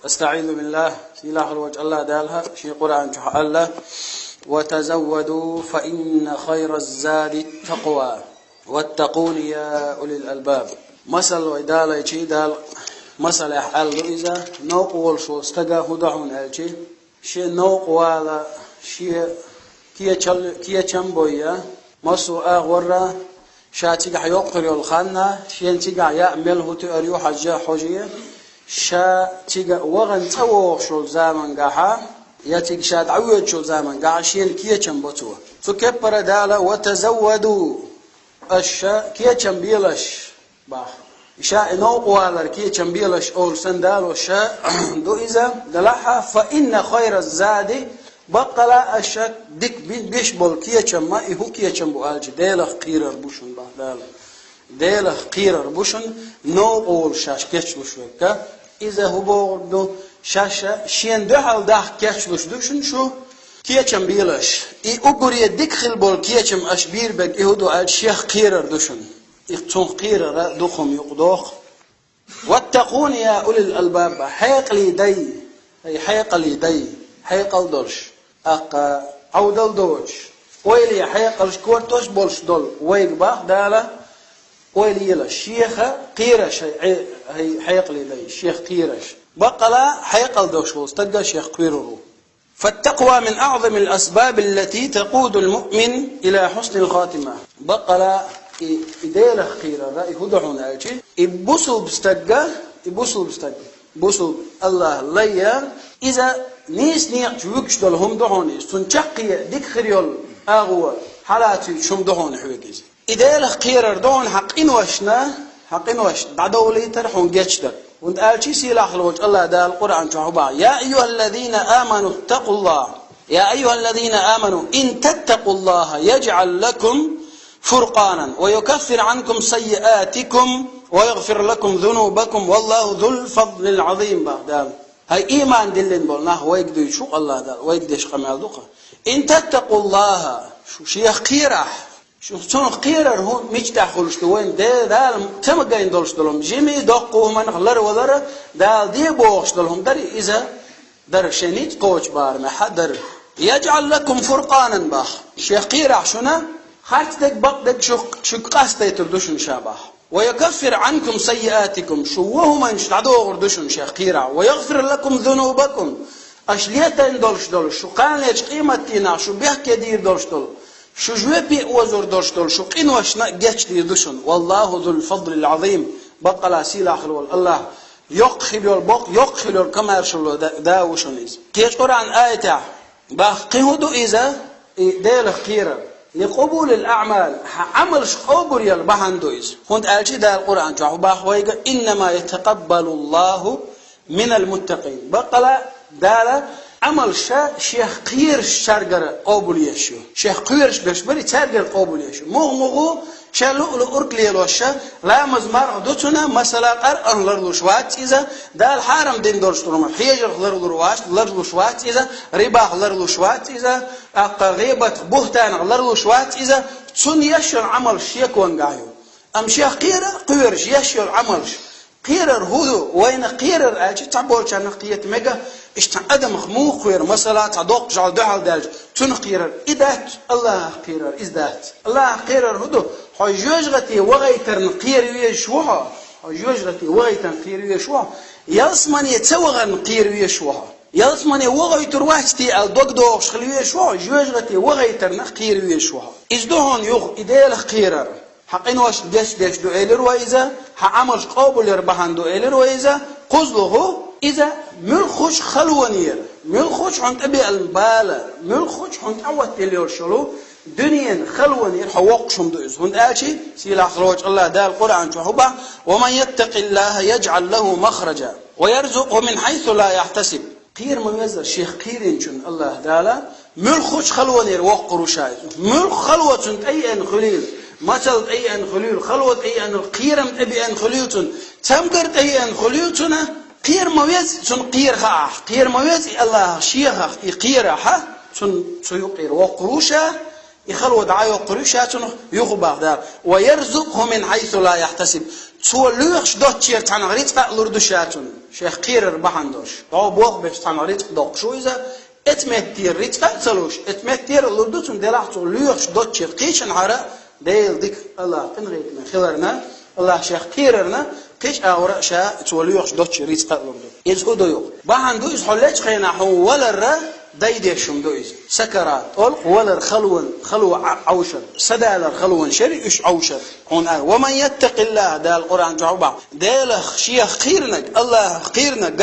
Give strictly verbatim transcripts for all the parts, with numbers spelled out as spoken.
أستعيذ بالله. Сийлахьалла волчу АллахӀ Дала шен Къуръан чохь аьлла: «وتزودوا فإن خير الزاد التقوى واتقون يا أولي الألباب». Масал вай далайчи, Дала масалехь аьлла ду иза, новкъа волуш волу стага хӀун до хьуна аьлчи, шен новкъа вала, шен кечал-, кечам бойя, массо а агӀорра, ша цигахь йоккхур йолу ханна, шен цигахь яа мел хӀун тоьар ю хьажжа хьожий, ша цига вахана цӀа вогӀуш волу замангахьа, я цига ша дӀавоьдуш волу замангахьа шена кечам бо цо. Цу кеппара Дала: «وتزودوا», аша кечам белаш, бах. Ша и новкъа валар кечам белаш олу сан далоша ду иза, делахьа: «فإن خير الزاد», баккъала аша дика би-, беш болу кечам ма, и хӀун кечам бу аьлча, Делах кхерар бу шуна, бах Дала. Делах кхерар бу шуна, новкъа волуш шаьш кечлуш верг. Иза хӀун бохург ду? Шаьш шена дуьхьал дахка кечлуш ду шуна шу, кечам белаш. И уггаре дика хила болу кечам аша бийр берг и хӀун ду аьлча, шех кхерар ду шуна. И цунах кхерара дукха хӀума юкъадоху. «واتقون يا أولي الألباب», хьекъале дай, хьай хьекъале дай, хьекъал долуш, аккха Ӏовдал доцуш, ойла е хьекъалш кортош болуш долу вайга бах Дала, ойла ела шеха кхераш, хьай, хьай хьекъале дай, шех кхераш. Баккъала хьекъал долуш волу стагга шех кхоьрур ву. «فالتقوى من أعظم الأسباب التي تقود المؤمن إلى حسن الخاتمة». Баккъала и, и Делах кхерара, и хӀун ду хьуна аьлчи, и бусулба стагга, и бусулба стагга, бусулба АллахӀ лайя, иза нийса некъа чу вуьгуш долу хӀума ду хьуна иза, цунна чаккхе дика хир йолу агӀо хьалацуьйтуш хӀума ду хьуна хьоьга иза. И Делах кхерар ду хьуна хьан къиношна, хьан къиношна дӀадовлийтар хьуна гечдар. ХӀунда аьлча сийлахь волчу АллахӀ Дала Къуръан чохь хӀун бах: «يا أيها الذين آمنوا اتقوا الله، يا أيها الذين آمنوا إن تتقوا الله يجعل لكم فرقانا ويكفر عنكم سيئاتكم ويغفر لكم ذنوبكم والله ذو الفضل العظيم», бах Дала. ХӀай, ийман диллина болу нах, вайга дуьйцуш ву АллахӀ Дала, вайга деш къамел ду-кх. «إن تتقوا الله», шу шех кхерахь, шу цунах кхерар хӀун мича тӀехь хуьлуш ду вайна, Де-, Дала ца магийна долуш долу хӀума, жимий, доккху хӀуманах ларвалара, Дала де бохуш долу хӀума дарий иза, дара шен ницкъ кхочу барамехь а дара. «يجعل لكم فرقانا», бах. Шех кхерахь шуна, харц дерг, бакъ дерг шу, шуьга къастайтур ду шуна ша, бах. «ويكفر عنكم سيئاتكم», шу вон хӀуманаш дӀадохур ду шуна шех кхерахь. «ويغفر لكم ذنوبكم», аша летийна долуш долу, шу кханлечу къематдийнахь шу бехке дийр долуш долу, шу жоьпе озур долуш долу, шу къиношна а гечдийр ду шуна. «والله ذو الفضل العظيم», баккъала сийлахь хила волу АллахӀ, йоккха хила йолу боккъ, йоккха хила йолу комаьршалла да, да ву шуна иза. Кхечу Къуръан аятехь бах, кхин хӀун ду иза, и Делах кхерар? «لقبول الأعمال», хьан Ӏамалш къобалъяр бахьана ду иза. ХӀунда аьлча Дала Къуръан чохь бах вайга: «إنما يتقبل الله من المتقين». Баккъала Дала Ӏамалш шех кхераш цаьргара къобалъеш ю. Шех кхоьруш берш барий, цаьргара къобалъеш ю. Муха-муха ша луъу-луъург лелош, ламаз, марха ду цунна, масала, Къуръан ларлуш вац иза, Дала хьарам дина долуш долу хьежарх ларлур вац, ларлуш вац иза, рибах ларлуш вац иза, тӀаккха гӀийбатах, бухӀтанах ларлуш вац иза, цунна еш йолу Ӏамалш шеконгахь ю. Амма шех кхера а кхоьруш еш йолу Ӏамалш. Кхерар хӀун ду? Вайна кхерар аьлча, цхьаболчарна кхета мега, иштта адамах муха кхоьру, масала, цхьа доккха жӀаьла дуьхьал даьлча, цунах кхерар. И дац, АллахӀах кхерар, иза дац. АллахӀах кхерар хӀун ду? Хьо жоьжахате вахийтарна кхера везаш ву хьо. Хьо жоьжахате вахийтарна кхера везаш ву хьо. Ялсамане ца вахарна кхера везаш ву хьо. Ялсамане вахийтур вац те аьлла дог дохуш хила везаш ву хьо, жоьжахате вахийтарна кхера везаш ву хьо. Иза ду хьуна юха и Делах кхерар. Хьан къиношна гечдеш ду элира вай иза, хьан Ӏамалш къобалъяр бахьана ду элира вай иза, кхузлугӀу иза муьлххачу халонера, муьлххачу хьуна тӀебеана бала, муьлххачу хьуна тӀехӀоттаелла йолуш йолу дуьненан халонера хьо воккхуш хӀума ду иза. ХӀунда аьлча сийлахь волчу АллахӀ Дала Къуръан чохь хӀун бах: «ومن يتق الله يجعل له مخرجا ويرزقه من حيث لا يحتسب». Кхера ма веззара шех кхийринчунна АллахӀ Дала муьлххачу халонера воккхур ву ша иза. Муьлхха хало цунна тӀееана хуьлийла, мацалла тӀееана хуьлийла, хало тӀееана, кхерам тӀебеана хуьлийла цунна, цамгар тӀееана хуьлийла цунна, кхера ма веза цунна кхера хаахь, кхера ма веза и АллахӀах шехах и кхерахь, цунна цу юкъера воккхур ву ша, И хало дӀайоккхур ю ша цунах, юха боху Дала. «Ва ярзукъху мин хьайсу ла яхьтасиб». Цо лоьхуш доцчуьра цхьаьнакъ рицкъа а лур ду ша цунна, шех кхерар бахьана долуш. ДӀо боху беш цхьаьнакъ рицкъа доккхуш ву иза, эцу меттера рицкъа а ца луш, эцу меттера а лур ду цунна, делахь цо лоьхуш доцчуьра кхечанхьара Делан дика, Аллах къинхетаме хиларна, Аллах шех кхерарна, кхечу агӀора а ша цо лоьхуш доцчуьра рицкъа а лур ду. Иза хӀун ду юкъа? Бахьана ду иза хьо лечу хенахь хьуна валарра дайдеш хӀума ду иза. Сакарат, тӀолг валар халон, хало Ӏа-, Ӏовшар. Садалар халонаш яра уьш Ӏовшар. Хьуна аьлла: «Ва ман яттакъиллаха», Дала Къуръан чохь боху. Делах шех кхийринарг, Аллахах кхийринарг,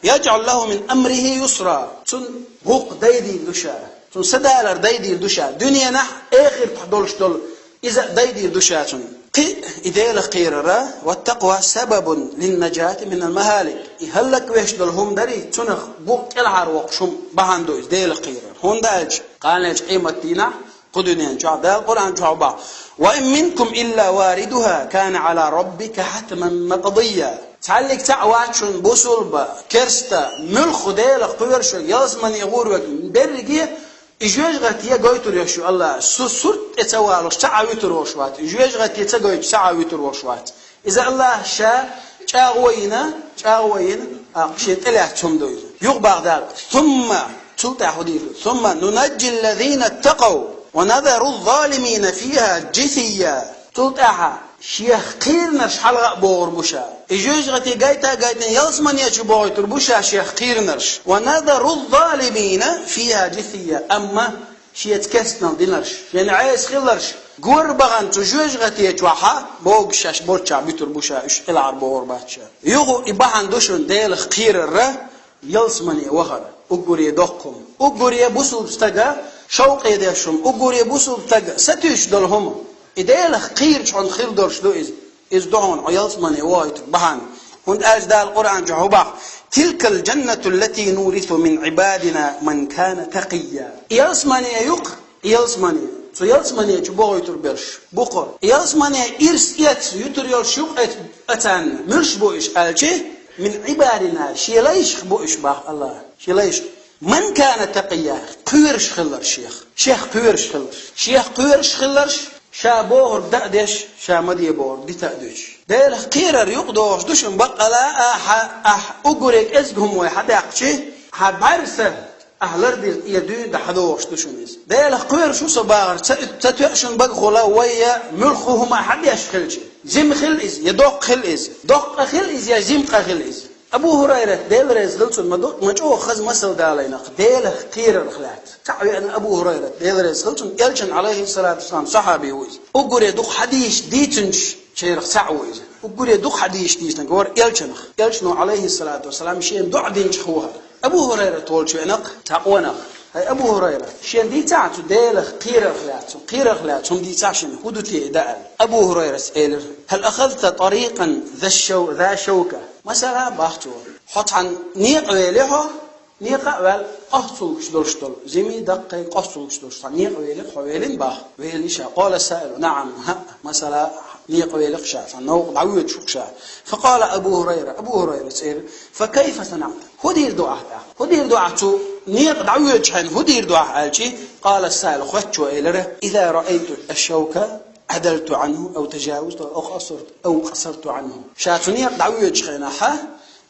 «яжӀал лаху мин амрихи юсра». Цунна гӀуллакх дайдийр ду ша. Цунна садалар дайдийр ду ша. Дуьненахь, эхартахь долуш долу иза а дайдийр ду ша цунна. Кхин а и Делах кхерара, «ваттакъва сабабун линнажати минал махалик». И хӀаллаквеш долу хӀума дарий, цунах букъ кӀелхьарвоккхуш хӀума бахьана ду иза Делах кхерар. ХӀунда аьлча, кхана лечу къематдийнахь кху дуьнен чохь Дала Къуръан чохь боху: «Ва ин минкум илла варидуха, кана Ӏала раббика хьатман макъдийя». Цхьаьллиг цхьаъ вац шуна бусулба, керста, муьлхха Делах кхоьруш верг, ялсамане гӀур верг, берриге и жоьжахате гойтур йолуш ю Аллах. Цу сурт тӀе ца валуш, цхьа а вуьтур волуш вац. И жоьжахате ца гойтуш, цхьа а вуьтур волуш вац. Иза Аллах ша чӀагӀо йина, чӀагӀо йина, а, шен тӀелаьцна хӀума ду иза. Юха боху Дала: «Сумма», цул тӀаьхьа хӀун дийр ду? «Сумма нунажжи ллазина ттакъав ва назару ззалимина фиха джисийя». Цул тӀаьхьа шех кхийринарш хьалха а богӀур бу ша. И жоьжахате гайта а гайтина ялсамане чу богӀуьйтур бу ша шех кхийринарш. «Ва назару ззалимина фиха джисийя». Амма шеца керстанал динарш, шена Ӏеса хилларш, гора бахана цу жоьжахате чохь а богуш шаьш болччохь буьтур бу ша, уьш кӀелхьарбогӀур бац ша. Юха и бахьана ду шуна Делах кхерарра ялсамане вахар. Уггаре доккха хӀума. Уггаре бусулба стага шовкъе деш хӀума. Уггаре бусулба стага сатуьйсуш долу хӀума. И Делах кхийрачу хьуна хир долуш ду иза. Иза ду хьуна хьо ялсамане вохуьйтург бахьана. ХӀунда аьлча Дала Къуръан чохь хӀун боху: «Тилкал джаннату ллати нурису мин Ӏибадина ман кана такъийя». Ялсамане юкъа, ялсамане. Цу ялсамане чу бохуьйтур берш бу кхо. Ялсамане ирс эцна юьтур йолуш юкъа эц-, а царна. Муьлш бу уьш аьлча, мин Ӏибадина, шен лайшах бу уьш боху Аллах. Шен лайшах. Ман кана такъийя, кхоьруш хилларш шех. Шех кхоьруш хилларш. Шех кхоьруш хилларш, ша бохург дан а деш, ша ма де бохург дита а дуьтуш. Делах кхерар юкъадогӀуш ду шуна баккъала а, ахьа, ахь уггаре кӀезиг хӀума вай хьадаьккхича, хьан бӀаьрса ахь лардира тӀе дуьйна дан хьадогӀуш ду шуна иза. Делах кхоьруш ву со бахар ца, ца тоьа шуна багахула вай я муьлхха хӀума хьадеш хилча. Жима хила иза, я доккха хила иза. Доккха хила иза, я жима къа хила иза. Абу ХӀурайрат, Дела реза хила цунна, ма ду-, ма чӀогӀа хаза масал далайна-кх Делах кхерарх лаьцна. Цхьаъ веана Абу ХӀурайрат, Дела реза хила цунна, Элчан, Ӏалайхиссалату вассалам, сахьаби ву иза. Уггаре дукха хьадисаш дийцинчу черах цхьаъ ву иза. Уггаре дукха хьадисаш дийцинарг вара Элчанах. Элчано, Ӏалайхиссалату вассалам, шена доӀа динчух ву хӀара. Абу ХӀурайрат волчу веана-кх цхьа къонах. ХӀай Абу ХӀурайрат, шена дийцахьа цу Делах кхерарх лаьцна, цу кхерарх лаьцна, хӀума дийцахьа шена, хӀун ду те и дан аьлла. Абу ХӀурайрас элира: «Хьал ахазта тарикъан за шав-, за шавка?» Масала, бах цо, хьо цхьана некъа вели хьо, некъа а ваьлла, къоццалгаш долуш долу, жимий, даккхий къоццалгаш долуш цхьана некъа вели хьо, велина бах, велина ша. Къала саилу: «Наам, хӀаъ». Масала, некъа велира ша, цхьана новкъа дӀавоьдуш ву ша. Факъала Абу ХӀурайра, Абу ХӀурайрас элира: «Факайфа санаъта?» ХӀун дийр ду ахь тӀаккха? ХӀун дийр ду ахь цу некъа дӀавоьдучу хьайна? ХӀун дийр ду ахь аьлчи? Къала саил, хоьттучо элира: «Иза раайту аш-шавка адалту анху ав тажавазту ав къасарту, ав къасарту анху». Ша цу некъа дӀавоьдучу хенахь,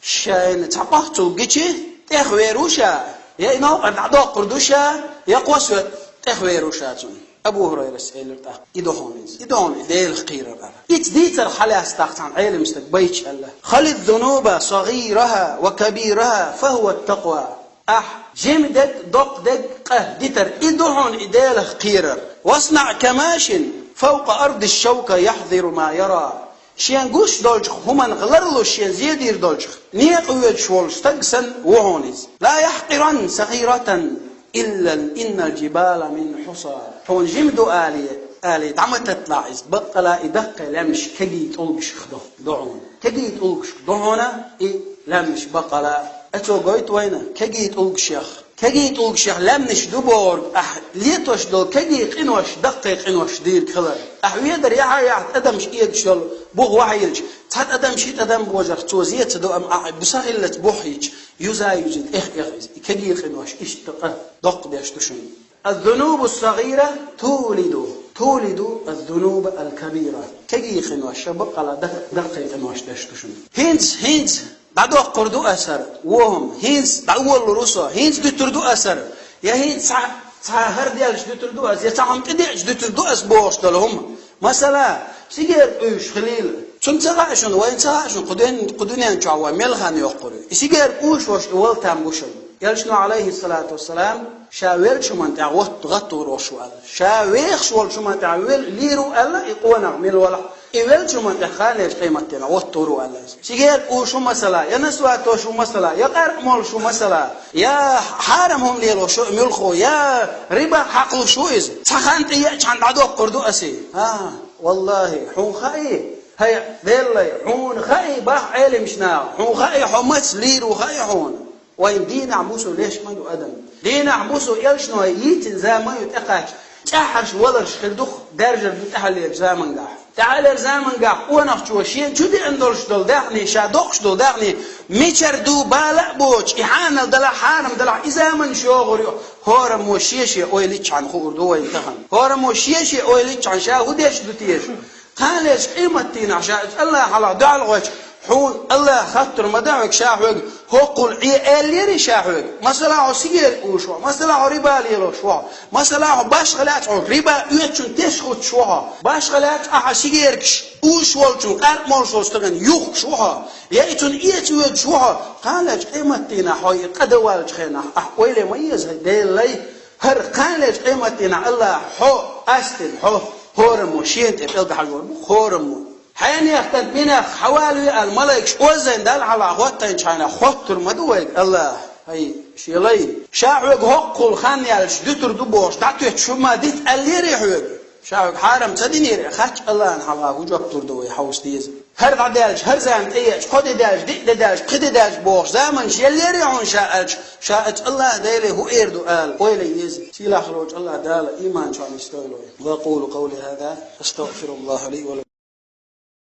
шайна цхьа къоццалг гичи, тӀехвер ву ша, я и новкъара дӀадоккхур ду ша, я кхосса тӀехвер ву ша цунна. Абу ХӀурайрас элира тӀаккха: «И ду хьуна иза. И ду хьуна и Делах кхерар». Ица дийцар хьалаьцна тӀаккха цхьана Ӏеламстага, байча аьлла: «Халид зунуба сагъираха ва кабираха, фахуа ттакъва». Ахь жима дерг, доккха дерг, къа дитар, и ду хьуна и Делах кхерар. «Васнаъ камашин фавкъа арди шавка яхьзиру ма яра». Шен гуш долчух хӀуманах ларлуш, шен зен дийр долчух, некъа воьдуш волу стаг санна ву хьуна иза. «Ла яхькъиранна сагъиратан илла иннал джибала мин хьуса». Хьуна жима ду алий, алий дӀа ма татталахь иза, баккъала и даккхий лаьмнаш кегий тӀулгашах ду, ду хьуна. Кегий тӀулгашка ду хьуна и лаьмнаш баккъала. Ацо гойту вайна кегий тӀулгашех. Кегий тӀулгашех лаьмнаш ду бохург, ахь летош долу кегий къинош, даккхий къинош дийриг хилар. Ахь ведар яхьа-яхьа адамаш эгаш йолу бух вахьийлча, цхьа тӀадам ши тӀадам божарх цо зе ца до, амма ахь бу са хиллалц бух йича, юза-юзий тӀех-эха иза. И кегий къинош иштта къа доккха деш ду шуна. الذنوب الصغيرة تولد، تولد الذنوب الكبيرة. Кегий къинош ша бакъала дакъ-, дакъий къинош деш ду шуна. ХӀинца, хӀинца дӀадоккхур ду ас хӀара, вон хӀума, хӀинца дӀаолалур ву со, хӀинца дуьтур ду ас хӀара, я хӀинца цхьа, цхьа хӀара даьлча дуьтур ду ас, я цхьа хӀума тӀедеъча дуьтур ду ас бохуш долу хӀума. Масала, сигерка уьйш хилийла. Цунна ца хаьа шуна, вайна ца хаьа шуна, кху ден-, кху дуьнен чохь вай мел хан йоккхур ю. И сигерка уьйш волуш ду вала там гуш. Элчано, алейхиссалату вассалам, ша веллачу хӀуманна тӀехь гӀатт-, гӀаттор волуш ву аьлла. Ша вехаш волчу хӀуманна тӀехь вел-, лийр ву аьлла, и къонах мила валахь. И веллачу хӀуманна тӀехь кхана лечу къематдийнахь гӀаттор ву аьлла иза. Сигерка уьйш ву масала, я насватош ву масала, я къаркъа молуш ву масала, я хьарам хӀума лелош ву муьлхха, я риба хьакхалуш ву иза. Цхьа хан тӀееъчхьана дӀадоккхур ду ас и. А, валлахи, хьуна хаьий, хӀай Деллай, хьуна хаьий, боху Ӏеламчу наха, хьуна хаьий, хьо маца лийр ву хаьий хьуна. Вайн дийнахь-буса леш ма ду адам. Дийнахь-буса Элчано йийцина заман ю тӀекхаьчча, тӀаьххьарш валарш хир ду-кх, даьржар ду тӀаьххьарлерчу замангахь. ТӀаьххьарлерчу замангахь къонахчо шена чу деана долуш долу даьхний, ша доккхуш долу даьхний, мичара ду бала а боцуш, и хьанал далахь, хьарам далахь, и заманаш йогӀур ю. ХӀораммо шен-шен ойла йичхьана хуур ду вайна тахана. ХӀораммо шен-шен ойла йичхьана ша хӀун деш ду теша? Кхана лечу къематдийнахь ша Аллахьан хьалха дуьхьал гӀоьттича, хьуна Аллаха хаттар ма дан хьоьга, ша хьоьга хӀоккхул Ӏе аьллера ша хьоьга. Масала, хьо сигерка уьйш ву хьо, масала, хьо риба лелош ву хьо, масала, хьо башха лаьцна хьо риба оьцучунна теш хуттуш ву хьо, башха лаьцна ахьа сигеркаш уьйш волчун, къаркъа молуш волчу стагана юхкуш ву хьо, я и цунна эца воьдуш ву хьо. Кхана лечу къематдийнахь хьо и къа дан ваьллачу хенахь, ахь ойла ма еза, хӀай Деллай, хӀара кхана лечу къематдийнахь Аллаха хьо къастийна, хьо хӀораммо шена тӀе пӀелг хьажор бу, хӀораммо. Хьенех кӀант минех хьавалаве аьлла, малайкаш оззайн Далла хьалха хӀоттайначхьана хоттур ма ду вайга Аллаха, хӀай шен лай. Ша хьоьга хӀоккхул хан яьлча дуьтур ду бохуш, дӀатоьттуш хӀума дита аьллера хьоьга. Ша хьоьга хьарам ца динера, хаттача Аллахьан хьалха хӀун жоп лур ду вай хьовса деза? ХӀара дӀадаьлча, хӀара зама тӀееъча, кхо де даьлча, диъ де даьлча, пхи де даьлча бохуш, заманаш еллера хьуна ша аьлча, ша аса Аллаха Деле хӀун эр ду ала, ойла еза. Сийлахь волчу Аллаха Дала иман чохь нисдойла вай. وأقول قولي هذا، أستغفر الله لي ولكم.